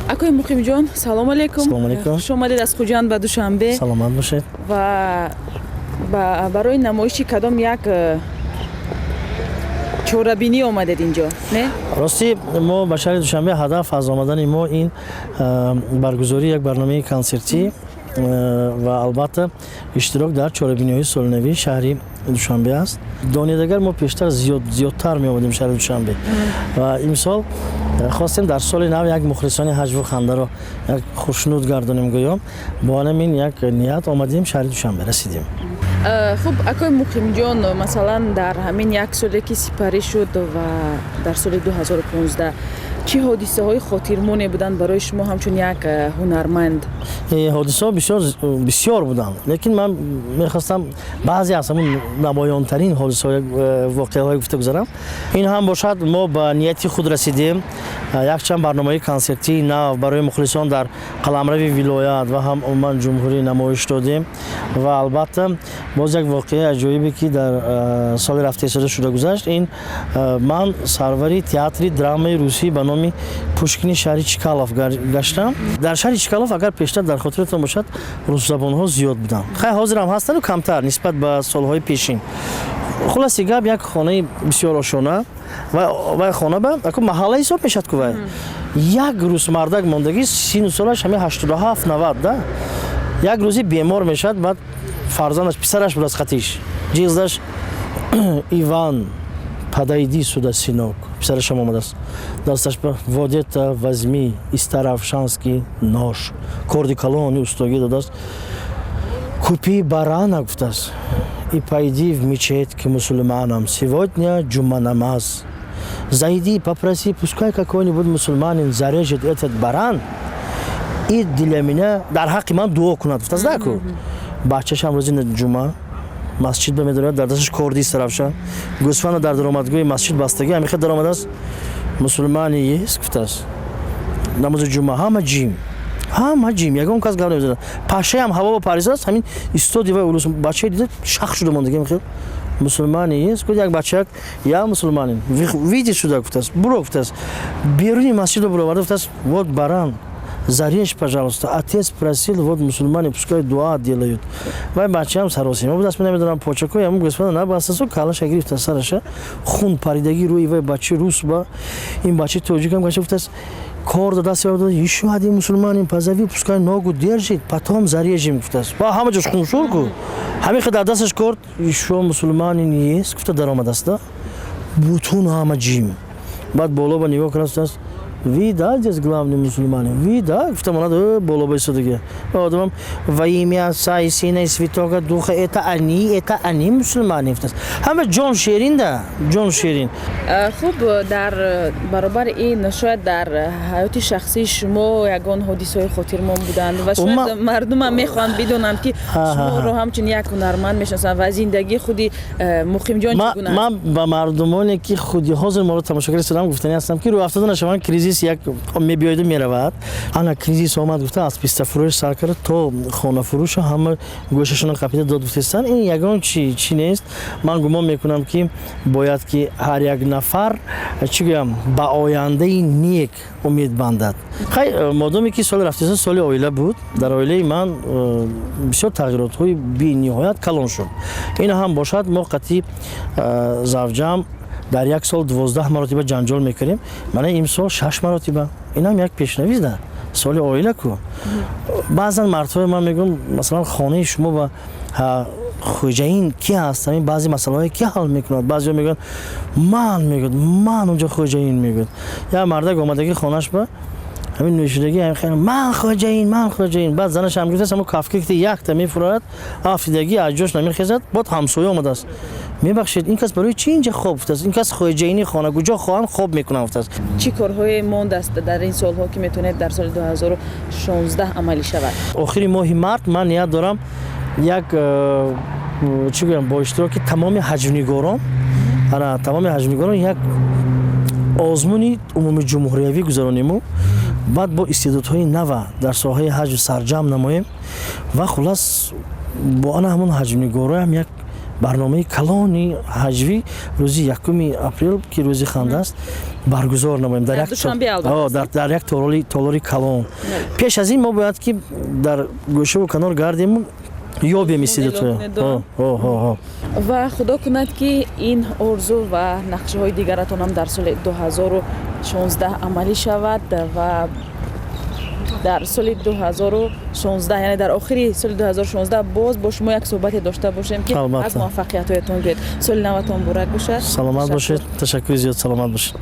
Акои Муқимҷон, салом алейкум. Салом алейкум. Хуш омадед аз Хуҷанд ба Душанбе. Саломат бошед. Ва барои намоиши кадом як чорабинӣ омадед инҷо, не? Ростӣ, мо ба шаҳри Душанбе, ҳадаф аз омадани мо ин баргузории як барномаи консертӣ ва албатта иштирок дар чорабиниҳои солинавии шаҳри Душанбе аст. Донед, агар мо пештар зиёдтар меомадем шаҳри Душанбе ва имсол хостем дар соли нав як мухлисони ҳаҷву хандаро як хушнуд гардонем, гӯё бо ҳамин як ният омадем, шаҳри Душанбе расидем. Хуб, акои Муқимҷон, масалан, дар ҳамин як соле, ки сипарӣ шуд, ва дар соли 2015 чӣ ҳодисаҳои хотирмоне буданд барои шумо ҳамчун як ҳунарманд? Ҳодисаҳо бисёр бисёр буданд, лекин ман мехостам баъзе аз ҳамун намоёнтарин ҳодисаҳо, воқеаҳое гуфта гузарам. Ин ҳам бошад, мо ба нияти худ расидем. Якчанд барномаи консертии нав барои мухлисон дар қаламрави вилоят ва ҳам умуман ҷумҳурӣ намоиш додем. Ва албатта боз як воқеаи аҷоибе, ки дар соли рафтаистода шуда гузашт, ин ман сарвари театри драмаи русӣ ба номи Пушкини шаҳри Чкалов гаштам. Дар шаҳри Чкалов, агар пештар дар хотиратон бошад, русзабонҳо зиёд буданд. Хай, ҳозирам ҳастанду, камтар нисбат ба солҳои пешин. Хулоси гап, як хонаи бисёр ошона вай хона ба аку маҳалла ҳисоб мешавад ку, вай як рус мардак мондагӣ, сину солаш ҳамин 87, 90 да. Як рӯзи бемор мешавад. Баъд фарзандаш, писараш буд, аз қатиш ҷиздаш: «Иван, подойди сюда, сынок». Писарашам омадааст, дасташ ба: «Вот это возьми, истаравшанский нож», корди калони устогӣ додааст. «Купи барана, — гуфтааст, — и пойди в мечеть к мусульманам, сегодня джума намаз. Зайди, попроси, пускай какой-нибудь мусульманин зарежет этот баран и для меня, дар ҳаққи ман дуо кунад», гуфтааст. Даку бачашам рӯзи ҷума масҷид ба медорад, дар дасташ корди истаравшан, гӯсфанда дар даромадгоҳи масҷид бастагӣ. Ҳамихел даромадааст: «Мусульмане есть?» — гуфтааст. Намози ҷума, ҳама ҷим, ҳама ҷим, ягон кас гап намезанад. Пашаям ҳаво ба паризааст. Ҳамин истоди вай урус бачаи дида, шах шуда мондагӣ. Мехел: «Мусульмане есть?» — гуфт. Як бачак: «Я мусульманин, выйди сюда», — гуфтааст, «буро», гуфтааст. Беруни масҷидро буроварда, гуфтааст: «Вот баран, зарежь, пожалуйста, отец просил, вот мусульмане пускай дуа делают». Вай бачаам саросима будааст, намедонам, почакои ҳамун гӯсфанда набастасу калаша гирифта, сараша хун паридагӣ рӯи вай бачаи рус ба ин бачаи тоҷикам гашта, гуфтааст, кор дадааст: «Ещё один мусульманин позови, пускай ногу держит, потом зарежем», — гуфтааст. Ба ҳама ҷош хуншур ку. Ҳамин хел дар дасташ корд: «Ещё мусульманин есть?» — гуфта даромадааст да, бутун ҳама ҷим. Баъд боло ба нигоҳ кардааст: «Вы, да, здесь главный мусульманин, вы, да?» — гуфта монад. Боло ба истодагӣ одамам: «Во имя Отца и Сына и Святого Духа, это они мусульмане», — гуфтааст. Ҳама ҷон шерин да, ҷон шерин. Хуб, дар баробари ин шояд дар ҳаёти шахсии шумо ягон ҳодисаҳои хотирмон буданд ва шояд мардумам мехоҳанд бидонанд, ки шуморо ҳамчун як ҳунарманд мешиносанд ва зиндагии худи Муқимҷон чӣ гуна? Ман ба мардумоне, ки худи ҳозир моро тамошо кардам, гуфтанӣ ҳастам, ки рӯ нашаванд. Кризис як мебиёиду меравад. Ана кризис омад гуфта, аз пистафурӯш сар карда то хонафурӯша ҳама гӯшашонро қапида дод гуфтестанд. Ин ягон чи нест. Ман гумон мекунам, ки бояд ки ҳар як нафар, чӣ гӯям, ба ояндаи нек умед бандад. Хай, модоме ки соли рафтеса соли оила буд, дар оилаи ман бисёр тағйиротҳои бениҳоят калон шуд. Ин ҳам бошад, мо қатъи завҷам дар як сол 12 маротиба ҷанҷол мекунем, мана имсол шаш маротиба. Инам як пешнавиз да соли оила ку. Баъзан мардҳои ман мегӯям, масалан, хонаи шумо ба хӯҷаин ки ҳаст, ҳамин баъзе масъалаҳое ки ҳал мекунад? Баъзеҳо мегӯянд, ман, мегӯяд, ман онҷо хӯҷаин, мегӯяд. Як мардак омадагӣ хонаш ба ҳамин нӯшидагӣ, ман хӯҷаин, ман хӯҷаин. Баъд занаш ҳам гуфтааст, ҳамо кафка ки якта мефурад, афтидагӣ, аз ҷош намехезад. Бод ҳамсоя омадааст: «Мебахшед, ин кас барои чӣ инҷа хоб?» — гуфтааст. «Ин кас хӯҷаини хона, куҷо хоҳам, хоб мекунам», — гуфтааст. Чӣ корҳое мондааст дар ин солҳо, ки метавонед дар соли 2016 амалӣ шавад? Охири моҳи март ман ният дорам як, чӣ гӯям, бо иштироки тамоми ҳаҷвнигорон, ана тамоми ҳаҷвнигорон як озмуни умумиҷумҳуриявӣ гузарониму баъд бо истеъдодҳои нава дар соҳаи ҳаҷв сарҷамъ намоем ва хулас бо ана ҳамон ҳаҷвнигороям як Барномаи калони ҳаҷвӣ рӯзи 1 апрел, ки рӯзи ханда аст, баргузор намоем дар як толори калон. Пеш аз ин мо бояд ки дар гӯшаву канор гардему ёбем истеъдодҳо. Ва Худо кунад, ки ин орзу ва нақшаҳои дигаратонам дар соли 2016 амалӣ шавад ва дар соли 2016, яъне дар охири соли 2016, боз бо шумо як суҳбате дошта бошем, ки аз муваффақиятҳоятон гӯед. Соли наватон муборак бошад. Саломат бошед, ташаккури зиёд, саломат бошед.